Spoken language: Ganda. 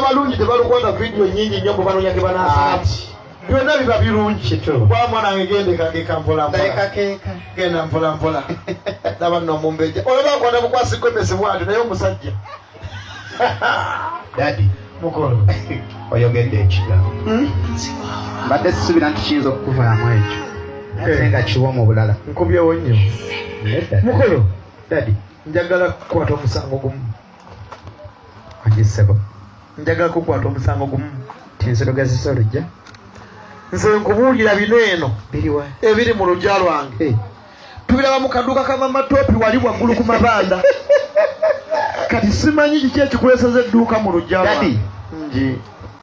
Abalungi tebalukwata vidiyo nyingi nnyo mbu banoonya ke banaasalamu. Byonna biba birungi. Kituufu. Kwa mwana wange genda eka mpola mpola. Ndabika keeka. Genda mpola mpola. Laba nno omumbejja. Olaba akwata bukwasi gwemesi bw'atyo naye omusajja. Daddy. Mukolo. Oyogedde ekigambo. Mbadde sisuubira nti kiyinza okukuvaamu ekyo. Ate nga kiwa mu bulala. Nkubyewo nnyo. Nedda. Mukolo. Daddy. Njagala kukwata omusango gumu. Angi ssebo. Njagala kukwata omusango gumu. Tinzirugazisa olujja. Nze nkubuulira bino eno. Biriwa? Ebiri mu luggya lwange. Hey. Tubiraba mu kaduuka ka Mama Topi wali waggulu ku mabanda. Kati simanyi kiki ekikuleseza edduuka mu luggya lwange. Daddy. Ngi.